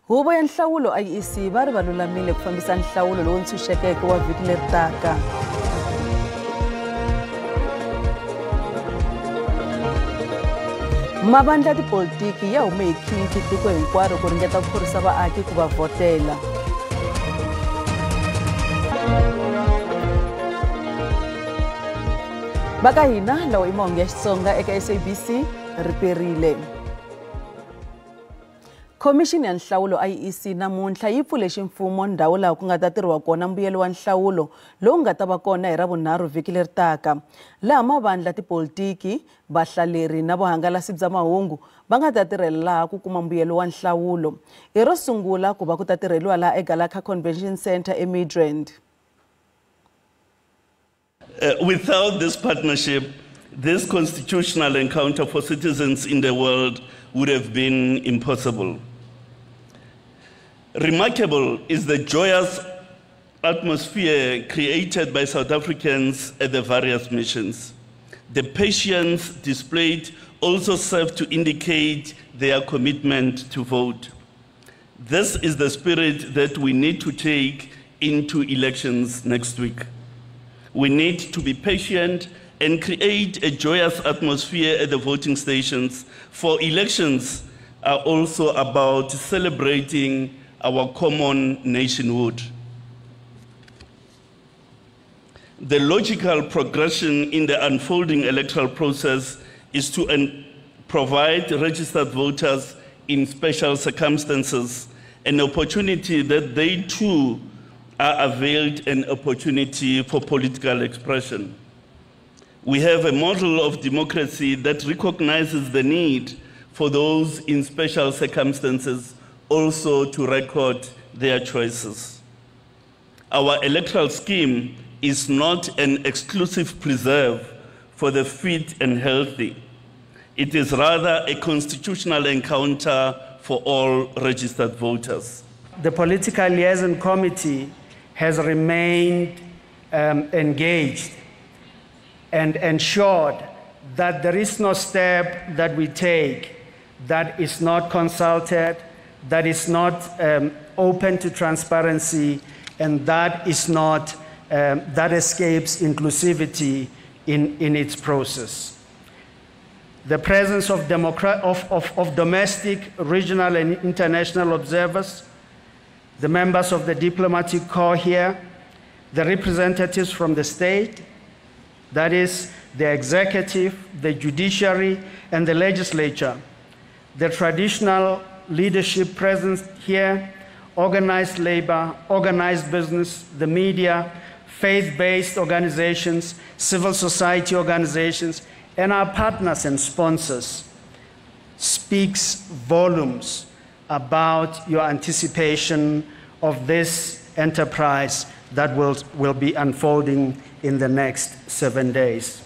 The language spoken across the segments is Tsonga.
Huvo ya nhlawulo IEC va ri va lulamile ku fambisa nhlawulo lowu ntshunxekeke wa vhiki leri taka. Mavandla ya tipolitiki ya hume hi khinki tiko hinkwaro ku ringeta ku khorwisa vaaki ku va vhotela. Va ka hina lawa i mahungu ya Xitsonga eka SABC riperile. Khomixini ya nhlawulo IEC namuntlha yi pfule ximfumo ndhawu laha ku nga ta tirhiwa kona mbuyelo wa nhlawulo lowu nga ta va kona hi Ravunharhu vhiki leri taka, laha mavandla tipolitiki, vahlaleri na vuhangalasi bya mahungu va nga ta tirhela laha ku kuma mbuyelo wa nhlawulo. I ro sungula ku va ku ta tirheliwa laha eGalaka Convention Centre eMidrand. Without this partnership, this constitutional encounter for citizens in the world would have been impossible. Remarkable is the joyous atmosphere created by South Africans at the various missions. The patience displayed also served to indicate their commitment to vote. This is the spirit that we need to take into elections next week. We need to be patient and create a joyous atmosphere at the voting stations, for elections are also about celebrating our common nationhood. The logical progression in the unfolding electoral process is to provide registered voters in special circumstances an opportunity that they too are availed an opportunity for political expression. We have a model of democracy that recognizes the need for those in special circumstances also to record their choices. Our electoral scheme is not an exclusive preserve for the fit and healthy. It is rather a constitutional encounter for all registered voters. The Political Liaison Committee has remained engaged and ensured that there is no step that we take that is not consulted, that is not open to transparency, and that is not that escapes inclusivity in its process. The presence of domestic, regional, and international observers, the members of the diplomatic corps here, the representatives from the state, that is, the executive, the judiciary, and the legislature, the traditional leadership present here, organized labor, organized business, the media, faith-based organizations, civil society organizations, and our partners and sponsors, speaks volumes about your anticipation of this enterprise that will be unfolding in the next 7 days.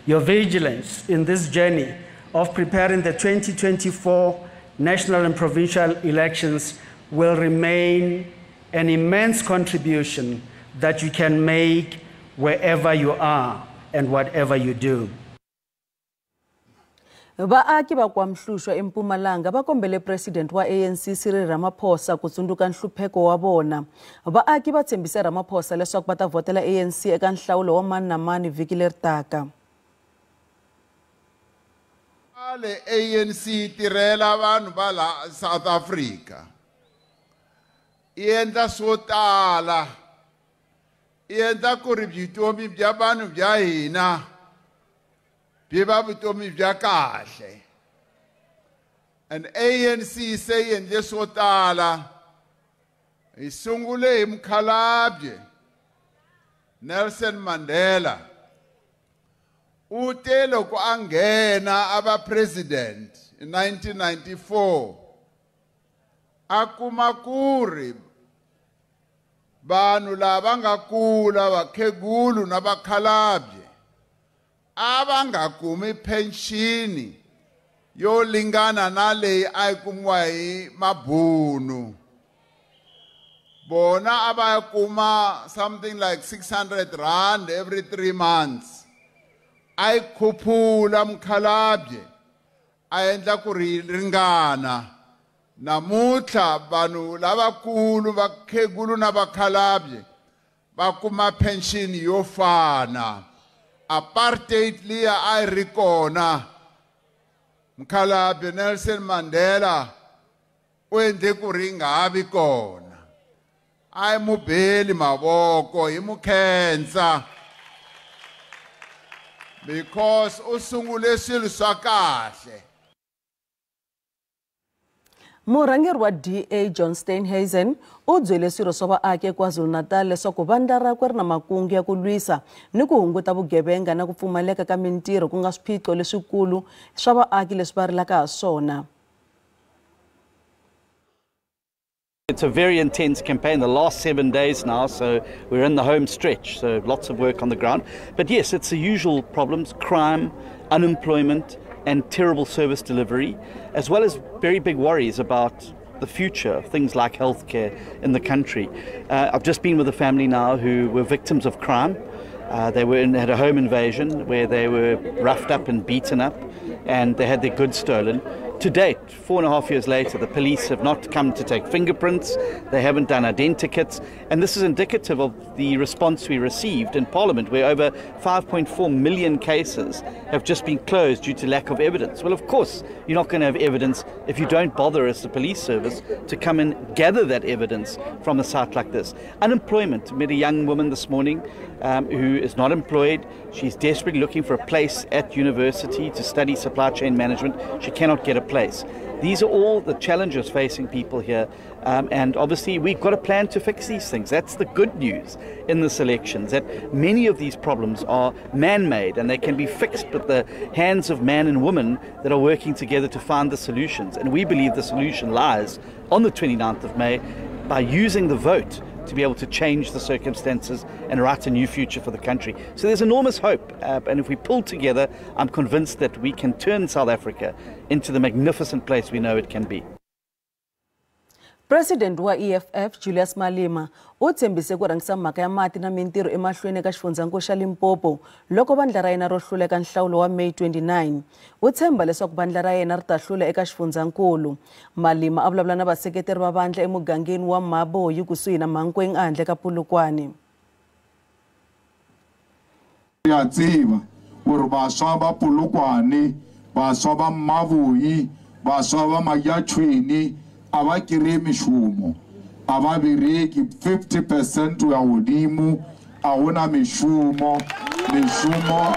Your vigilance in this journey of preparing the 2024 national and provincial elections will remain an immense contribution that you can make wherever you are and whatever you do. Vaaki va KwaMhlushwa eMpumalanga va kombele president wa ANC Cyril Ramaphosa ku tsundzuka nhlupheko wa vona. Vaaki va tshembise Ramaphosa leswaku va ta vhotela ANC eka nhlawulo wa mani na mani vhiki leri taka. Ale ANC tirhela vanhu va la South Africa. I endla swo tala. I endla ku ri vutomi bya vanhu bya hina byi va vutomi bya kahle. And ANC se yi endle swo tala. Hi sungule hi mukhalabye Nelson Mandela. U te loko a nghena a va president in 1994, a kuma ku ri vanhu lava nga kula, vakhegulu na vakhalabye, a va nga kumi pension yo lingana na leyi a yi kumiwa hi mabunu. Bona a va kuma something like 600 rand every 3 months. A yi khuphula mukhalabye a endla ku ri ringana. Namuntlha vanhu lavakulu, vakhegulu na vakhalabye va kuma pension yo fana. Apartheid liya a yi ri kona, mukhalabye Nelson Mandela u endle ku ri nga ha vi kona. A hi mu beli mavoko, hi mu khensa, because u sungule swilo swa kahle. Murhangeri wa DA John Steenhuisen u byele swirho swa vaaki eKwaZulu-Natal leswaku vandla rakwe ri na makungu ya ku lwisa ni ku hunguta vugevenga na ku pfumaleka ka mintirho, ku nga swiphiqo leswikulu swa vaaki leswi va rilaka ha swona. It's a very intense campaign, the last 7 days now, so we're in the home stretch, so lots of work on the ground. But yes, it's the usual problems: crime, unemployment, and terrible service delivery, as well as very big worries about the future of things like healthcare in the country. I've just been with a family now who were victims of crime. They had a home invasion where they were roughed up and beaten up, and they had their goods stolen. To date, 4.5 years later, the police have not come to take fingerprints, they haven't done identikits, and this is indicative of the response we received in Parliament, where over 5.4 million cases have just been closed due to lack of evidence. Well, of course, you're not going to have evidence if you don't bother as the police service to come and gather that evidence from a site like this. Unemployment. Met a young woman this morning who is not employed. She's desperately looking for a place at university to study supply chain management. She cannot get a place. These are all the challenges facing people here, and obviously we've got a plan to fix these things. That's the good news in this election, that many of these problems are man-made and they can be fixed with the hands of man and woman that are working together to find the solutions. And we believe the solution lies on the 29th of May by using the vote to be able to change the circumstances and write a new future for the country. So there's enormous hope, and if we pull together, I'm convinced that we can turn South Africa into the magnificent place we know it can be. President wa EFF Julius Malema u tshembise ku rhangisa mhaka ya mati na mintirho emahlweni eka xifundzankulu xa Limpopo loko vandla ra yena ro hlula eka nhlawulo wa May 29. U tshemba leswaku vandla ra yena ri ta hlula eka xifundzankulu. Malema a vulavula na vaseketeri va vandla emugangeni wa Maboyi kusuhi na Mankweng ehandle ka Polokwane. Re a tseba gore baswa ba Polokwane, baswa ba Maboyi, baswa ba Majatshweni a ba kry-e mešomo, a ba bereke. 50% ya godimo a gona mešomo, mešomo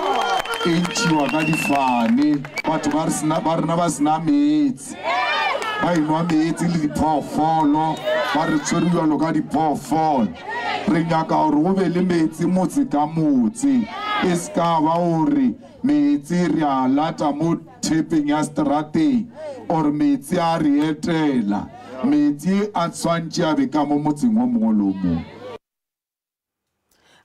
e ntšhiwa ka difane. Batho ba rena ba sena meetse, ba enwa meetse le diphoofolo, ba re tshwere bjalo ka diphoofolo. Re nyaka gore go be le meetse motse ka motse, e se ka ba gore meetse re a lata mo thepeng ya strateng or metsi a re etela. Metsi a tshwantse a be ka mo motseng o mongwe le o mongwe.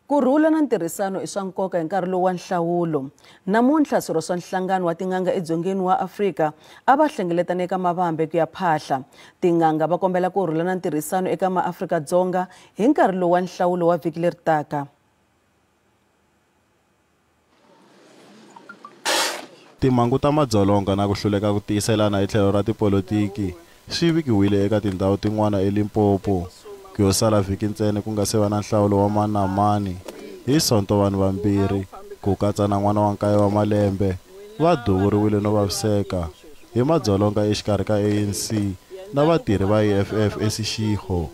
Ku rhula na ntirhisano i swa nkoka hi nkarhi lowu wa nhlawulo. Namuntlha swirho swa nhlangano wa tin'anga edzongeni wa Afrika a va hlengeletana eka Mavambe ku ya phahla. Tin'anga va kombela ku rhula na ntirhisano eka maAfrika-Dzonga hi nkarhi lowu wa nhlawulo wa vhiki leri taka. Timhangu ta madzolonga na ku hluleka ku tiyiselana hi tlhelo ra tipolotiki swi vikiwile eka tindhawu tin'wana eLimpopo. Ku yo sala vhiki ntsena ku nga se va na nhlawulo wa mani na mani. Hi Sonto vanhu vambirhi, ku katsa na n'wana wa 9 wa malembe, va duvuriwile no vaviseka hi madzolonga exikarhi ka ANC na vatirhi va EFF eSeshego.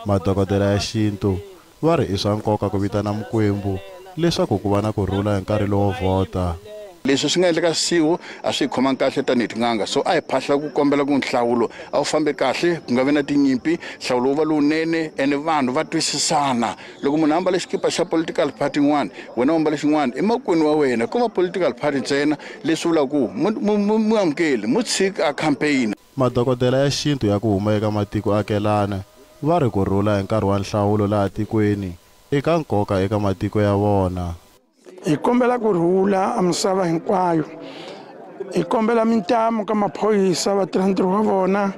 Madokodela ya xintu va ri i swa nkoka ku vitana Mikwembu leswaku ku va na ku rhula hi nkarhi lowo vhota. Leswi swi nga endleka siku a swi khomangi kahle tanihi tin'anga, so a hi phahla ku kombela ku nhlawulo a wu fambi kahle, ku nga vi na tinyimpi, nhlawulo wu va lowunene ene vanhu va twisisana. Loko munhu a ambale xikipa xa political party yin'wana, wena u ambale xin'wana, i makwenu wa wena, ko va political party ntsena, leswi vulaka ku mu amukeli, mu tshiki a campaign. Madokodela ya xintu ya ku huma eka matiko akelana va ri ku rhula hi nkarhi wa nhlawulo laha tikweni i ka nkoka eka matiko ya vona. Hi kombela ku rhula a misava hinkwayo, hi kombela mintamu ka maphorisa va tirha ntirho wa vona,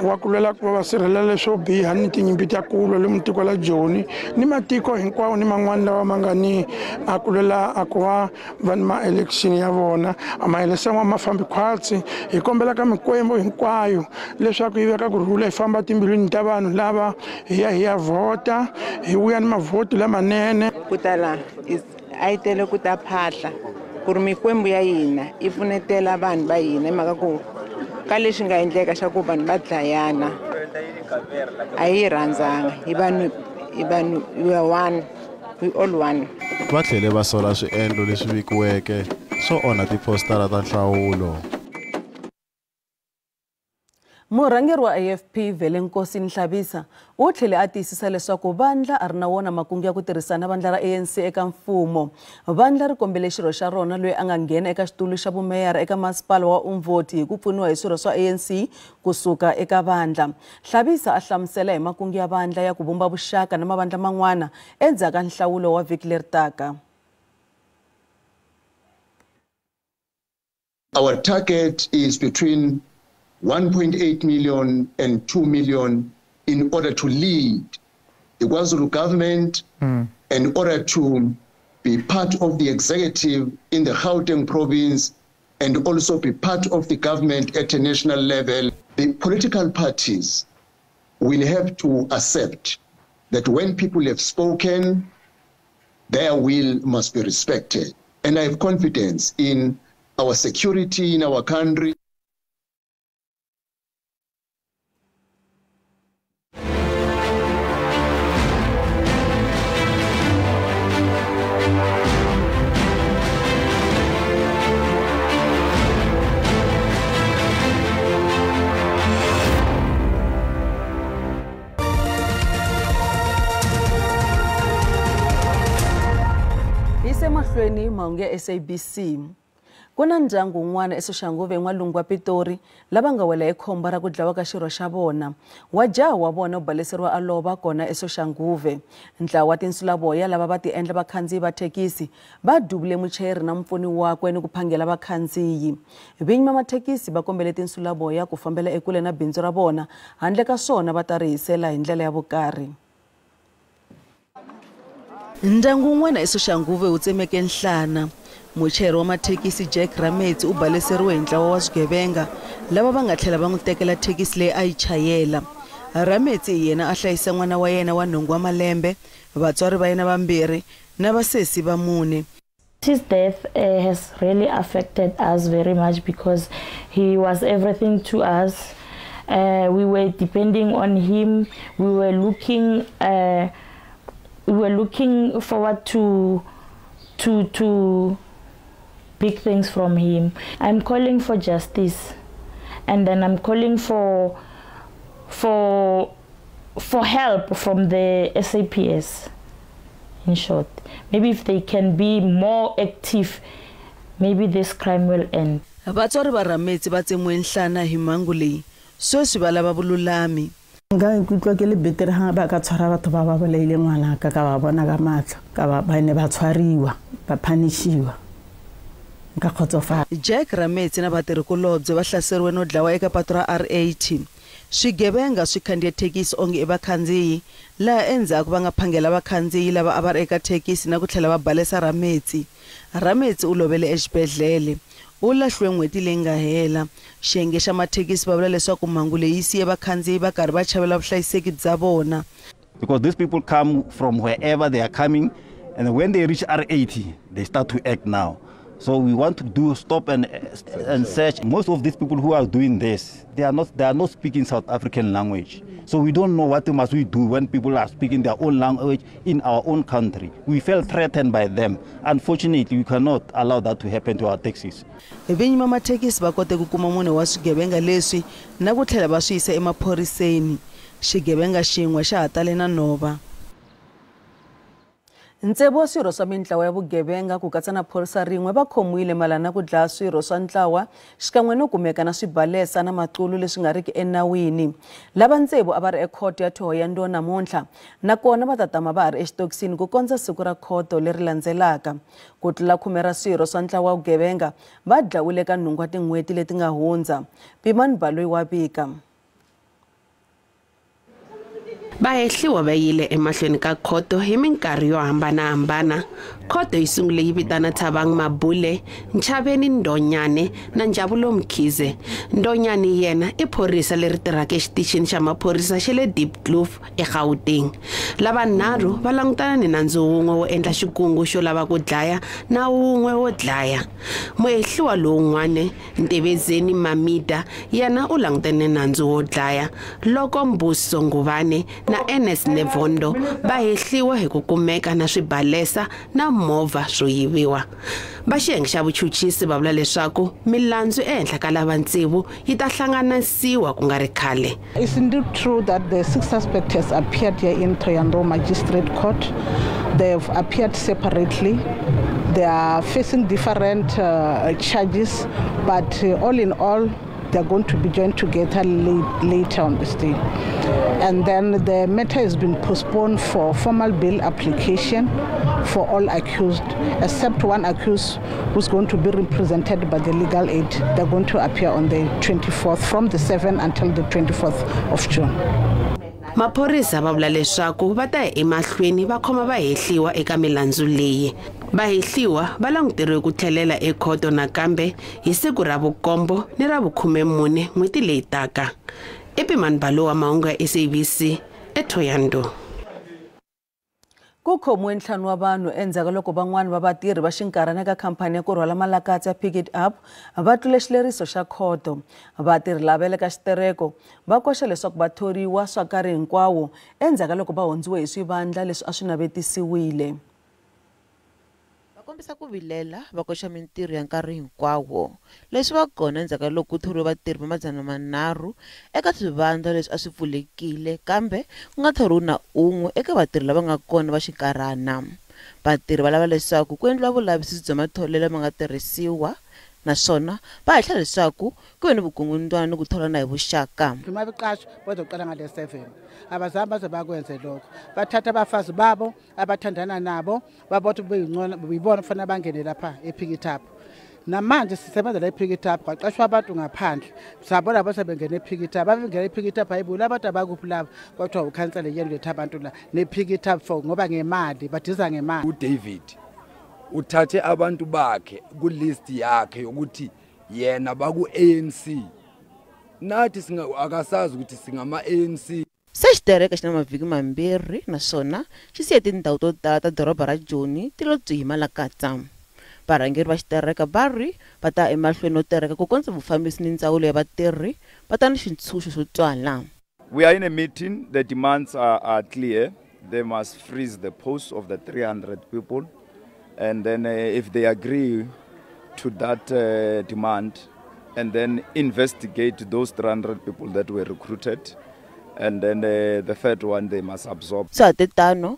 Wa ku lwela ku va va sirhelela leswo biha ni tinyimpi ta kulwa lomu tiko la Joni ni matiko hinkwawo ni man'wana lawa ma nga ni a ku lwela a ku va va ni ma-election ya vona a ma-election ma fambi khwatsi. Hi kombela ka mikwembu hinkwayo leswaku yi veka kurhula yi famba timbilwini ta vanhu lava hi ya hi ya vhota hi vuya ni mavhoti lamanene. Ku tala a yi tele ku ta phahla ku ri mikwembu ya hina yi pfunetela vanhu va hina hi mhaka ku ka leswi nga endleka xa ku vanhu va dlayana a yi rhandzanga hi vanhu we are one, we all one. Va tlhele va sola swiendlo leswi vikiweke swo onha tiphositara ta nhlawulo. Murhangeri wa AFP Velenkosini Hlabisa u tlhele a tiyisisa leswaku vandla a ri na wona makungu ya ku tirhisana vandla ra ANC eka mfumo. Vandla ri kombele xirho xa rona loyi a nga nghena eka xitulu xa vumeyara eka masipala wa Umvoti hi ku pfuniwa hi swirho swa ANC kusuka eka vandla. Hlabisa a hlamusela hi makungu ya vandla ya ku vumba vuxaka na mavandla man'wana endzhaku ka nhlawulo wa vhiki leri taka. Our target is between 1.8 million and 2 million in order to lead the KwaZulu government, in order to be part of the executive in the Gauteng province and also be part of the government at a national level. The political parties will have to accept that when people have spoken, their will must be respected. And I have confidence in our security in our country. Mahlweni mahungu ya SABC. Ku na ndyangu wun'wana eSoshanguve n'walungu wa Pitori lava nga wela hi khombo ra ku dlawa ka xirho xa vona. Wa jaha wa vona u baleseriwa a lova kona eSoshanguve. Ntlawa wa tinsulavoya lava va ti endla vakhandziyi va thekisi va duvule muchayeri na mupfuni wakwe ni ku phangela vakhandziyi. Vinyi va mathekisi va kombele tinsulavoya ku fambela ekule na bindzu ra vona, handle ka swona va ta rihisela hi ndlela ya vukarhi. Ndyangu wun'wana eSoshanguve wu tsemeke nhlana. Muchayeri wa mathekisi Jack Rametsi u baleseriwe hi ntlawa wa swigevenga lava va nga tlhela va n'wi tekela thekisi leyi a yi chayela. Rametsi hi yena a hlayisa n'wana wa yena wa 8 wa malembe, vatswari va yena vambirhi na vasesi va 4. His death has really affected us very much because he was everything to us. We were depending on him. We were looking forward to big things from him. I'm calling for justice, and then I'm calling for help from the SAPS. In short, maybe if they can be more active, maybe this crime will end. Vatswari va Rametsi va tsemiwe nhlana hi mhangu leyi, sweswi va lava vululami. Nka ikutlwa ke le betere ha ba ka tshwara batho ba ba bolaile ngwana ka ka ba bona ka matla ka ba ne ba tshwariwa ba phanishiwa nka kgotsofala. Jack Rametsi na vatirhikulobye va hlaseriwe no dlawa eka patu ra R80. Swigevenga swi khandziye thekisi onge i vakhandziyi, laha endzhaku va nga phangela vakhandziyi lava a va ri eka thekisi na ku tlhela va balesa Rametsi. Rametsi u lovele exibedhlele. U lahliwe n'hweti leyi nga hela. Xiyenge xa mathekisi va vula leswaku mhangu leyi yi siye vakhandziyi va karhi va chavela vuhlayiseki bya vona. Because these people come from wherever they are coming, and when they reach R80, they start to act now. So we want to do stop and search. Most of these people who are doing this, they are not speaking South African language. So we don't know what must we do when people are speaking their own language in our own country. We feel threatened by them. Unfortunately, we cannot allow that to happen to our taxis. Vinyi va mathekisi va kote ku kuma munhu wa swigevenga leswi na ku tlhela va swi yisa emaphoriseni. Xigevenga xin'we xa ha tale na nhova. Ntsevu wa swirho swa mintlawa ya vugevenga ku katsa na phorisa rin'we va khomiwile mayelana na ku dlaya swirho swa ntlawa xikan'we no kumeka na swibalesa na maqulu leswi nga riki enawini. Lava ntsevu a va ri ekhoto ya Thohoyandou namuntlha, nakona va ta tama va ha ri exitokisini ku kondza siku ra khoto leri landzelaka. Ku tlula 10 ra swirho swa ntlawa wa vugevenga va dlawile ka nhungu wa tin'hweti leti nga hundza. Pimani Baloyi wa vika. Vahehliwa va yile emahlweni ka khoto hi minkarhi yo hambanahambana. Khoto yi sungule yi vitana Thabang Mabule, Nchaveni Ndonyane na Njabulo Mkhize. Ndonyane yena i phorisa leri tirhaka exitichini xa maphorisa xa le Diepkloof eGauteng. Lavanharhu va langutana ni nandzu wun'we wo endla xikungu xo lava ku dlaya na wun'we wo dlaya. Muhehliwa lowun'wana, Ntevezeni Mamida, yena u langutane nandzu wo dlaya loko Mbuso Ngubane na Ernest Nevondo va hehliwa hi ku kumeka na swibalesa na movha swo yiviwa. Va xiyenge xa vuchuchisi va vula leswaku milandzu ehenhla ka lava tsevu yi ta hlanganisiwa ku nga ri khale. It's indeed true that the 6 suspects has appeared here in Thohoyandou Magistrate Court. They've appeared separately. They are facing different charges, but all in all, they're going to be joined together later on this day. And then the matter has been postponed for formal bail application for all accused, except one accused who's going to be represented by the legal aid. They're going to appear on the 24th, from the 7th until the 24th of June. Maphorisa va vula leswaku va ta ya emahlweni va khoma vahehliwa eka milandzu leyi. Vahehliwa va languteriwe ku tlhelela ekhoto nakambe hi siku ra vukombo ni ra vu-14 n'hweti leyi taka. Epimani Balo wa mahungu ya SABC eThohoyandou. Ku khomiwe 5 wa vanhu endzhaku loko van'wana va vatirhi va xinkarhana eka khampani ya ku rhwala malakatsa ya Pick It Up va tlule xileriso xa khoto. Vatirhi lava le ka xitereko va koxa leswaku va thoriwa swa nkarhi hinkwawo endzhaku loko va hundziwe hi swivandla leswi a swi navetisiwile. Va kombisa ku vilela va koxa mintirho ya nkarhi hinkwawo leswi va kona endzhaku ka loko ku thoriwe vatirhi va 300 eka swivandla leswi a swi pfulekile kambe ku nga thoriwi na un'we eka vatirhi lava nga kona va xinkarhana. Vatirhi va lava leswaku ku endliwa vulavisisi bya matholelo lama nga tirhisiwa naswona va hehla leswaku ku ve ni vukungundzwana ni ku tholana hi vuxaka. Uma beqashwa bazoqala ngale 7. Abazange baze bakwenze lokho. Bathatha abafazi babo abathandana nabo babothi beyingcona beyibona kufanele bangene lapha ePick It Up. Namanje sisebenza la ePick It Up kwaqashwa abantu ngaphandle. Sabona base bengena ePick It Up. Babengena ePick It Up ayibula abantu abakuphi laba kwathiwa ukhansela yena letha abantu la nePick It Up for ngoba ngemali badiza ngemali. uDavid uthathe abantu bakhe ku list yakhe yokuthi yena baku ANC. Nathi akasazi ukuthi singama ANC. Se xitereka xi na mavhiki mambirhi naswona xi siye tindhawu to tala ta doroba ra Joni ti lo dzwi hi malakatsa. Varhangeri va xitereka va ri va ta emahlweni no tereka ku kondza vufambisi ni ndzawulo ya vatirhi va ta ni xintshunxo xo twala. We are in a meeting. The demands are clear. They must freeze the posts of the 300 people. And then if they agree to that demand, and then investigate those 300 people that were recruited, and then the third one they must absorb. Swa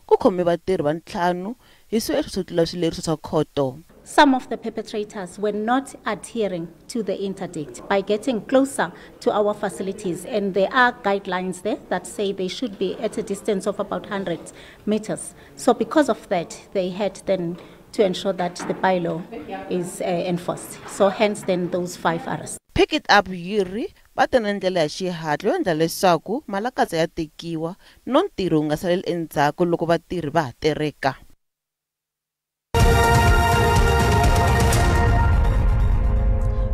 ku khome vatirhi va ntlhanu hi swihehlo swo tlula swileriso swa khoto. Some of the perpetrators were not adhering to the interdict by getting closer to our facilities, and there are guidelines there that say they should be at a distance of about 100 meters. So because of that, they had then to ensure that the bylaw is enforced. So hence then those 5 arrests. Pick It Up yiri va ta na ndlela ya xihatla yo endla leswaku malakatsa ya tekiwa no ntirho wu nga saleli endzhaku loko vatirhi va ha tereka.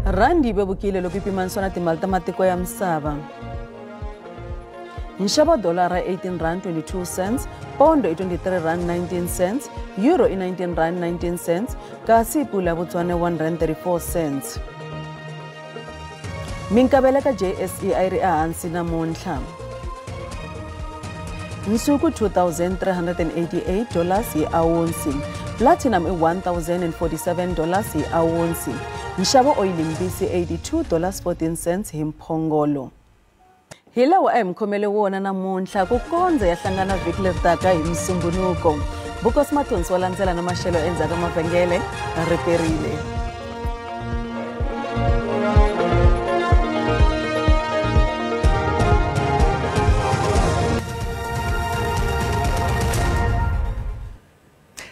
Randi yi vevukile loko yi pimanisiwa na timali ta matiko ya misava. Nxavo dolara R18.22, pondo i R23.19, euro i R19.19, kasi pula Botswana R1.34. Minkavelo ka JSE a yi ri ehansi namuntlha. Nsuku $2,388 hi awunsi, platinum i $1,047 hi awunsi. Nxavo oyili mbisi $82.14 hi mphongolo. Hi lawa a hi mi khomele wona namuntlha ku kondza ya hlangana vhiki leri taka hi Musumbunuko. Vukosi Mathonsi wa landzela na maxelo endzhaku ka mavhengele ri perile.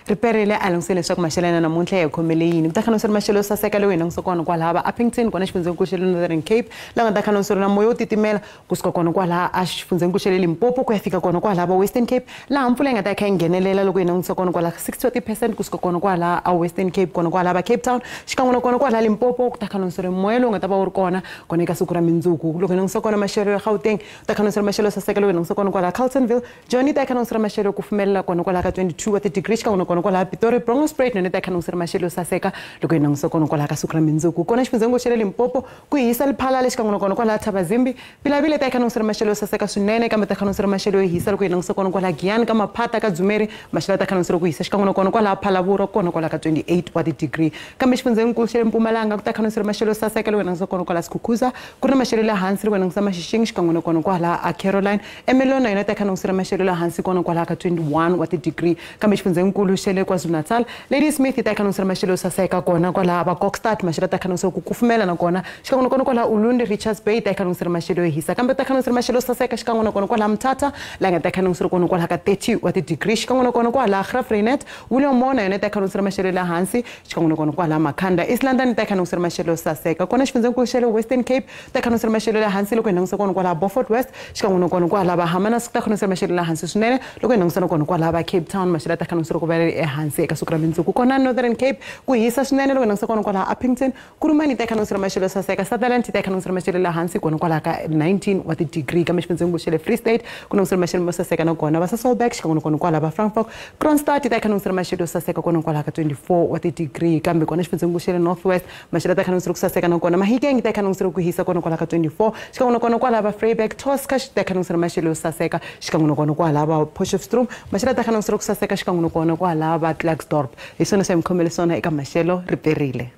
Riperile a langusele leswaku maxelo ya namuntlha ya khomele yini. Ku ta khana maxelo yo saseka lowu hi langusaka kona kwalava Upington kona xifundzhenikulu xa le Northern Cape, laha nga ta khana na moya wo titimela kusuka kona kwalaha a xifundzhenikulu xa le Limpopo ku ya fika kona kwalava Western Cape, laha mpfula yi nga ta kha yi nghenelela loko hi langutisa kona kwalaha 60% kusuka kona kwalaha a Western Cape kona kwalava Cape Town xikan'we na kona kwalaha Limpopo. Ku ta khana moya lowu nga ta va wu ri kona kona eka siku ra mindzuku. Loko hi langutisa kona maxelo ya Gauteng, ku ta khana maxelo yo saseka loko hi langutisa kona kwalaha Carltonville, Johnny ta khana maxelo ku pfumelela kona kwalaha ka 22 wa ti-degree xikan'we na kona kwalaha Pretoria, Bronkhorstspruit na ta khana maxelo yo saseka loko hi langutisa kona kwalaha ka siku ra mindzuku. Kona xifundzhenikulu xa le Limpopo ku hisa Lephalale xikan'we na kona kwalaha Thabazimbi, Pilavile ta khana maxelo yo saseka swinene kambe ta khana maxelo yo hisa loko hi langutisa kona kwalaha Giyani ka Maphata ka Dzumeri, maxelo ta khana ku hisa xikan'we na kona kwalaha Phalaborwa kona kwalaha ka 28 wa ti-degree. Kambe xifundzhenikulu xa le Mpumalanga ku ta khana maxelo yo saseka loko hi langutisa kona kwalaha Skukuza, ku ri na maxelo le hansi loko hi langutisa Maxixing xikan'we na kona kwalaha Caroline, Emelona na yona ta khana maxelo le hansi kona kwalaha ka 21 wa ti-degree. Kambe xifundzhenikulu xa le KwaZulu-Natal, Ladysmith yi ta khana maxelo yo saseka kona kwalaha va Kokstad, maxelo ta khana ku kufumela na kona xikan'we na kona kwalaha Ulundi, Richards Bay ta khana maxelo yo hisa, kambe ta khana maxelo yo saseka xikan'we na kona kwalaha Mthatha, laha nga ta khana kona kwalaha ka 30 wa ti-degree xikan'we na kona kwalaha Graaff-Reinet, William Moore na yona ta khana maxelo le hansi xikan'we na kona kwalaha Makhanda, East London ta khana maxelo yo saseka. Kona xifundzhenikulu xa le Western Cape ta khana maxelo le hansi loko hi langutisa kona kwalaha Beaufort West xikan'we na kona kwalaha Bahamas ta khana maxelo le hansi swinene loko hi langutisa kona kwalaha Cape Town, maxelo ta khana ku va ehansi eka siku ra mindzuku. Kona Northern Cape ku hisa swinene loko hi langutisa kona kwalaha Upington, Kurumani ta khana maxelo yo saseka, Sutherland ta khana maxelo le hansi kona kwalaha ka 19 wa ti-degree. Kambe xifundzhenikulu xa le Free State ku na maxelo mo saseka na kona va Sasolburg xikan'we na kona kwalaha va Frankfurt, Kroonstad ta khana maxelo yo saseka kona kwalaha ka 24 wa ti-degree. Kambe kona xifundzhenikulu xa le North West maxelo ta khana ku saseka na kona Mahikeng ta khana ku hisa kona kwalaha ka 24 xikan'we na kona kwalaha va Vryburg, Tosca ta khana maxelo yo saseka xikan'we na kona kwalaha va Potchefstroom, maxelo ta khana ku saseka xikan'we na kona kwalaha va Klerksdorp. Hi swona swa mi khomele swona eka maxelo. Riperile.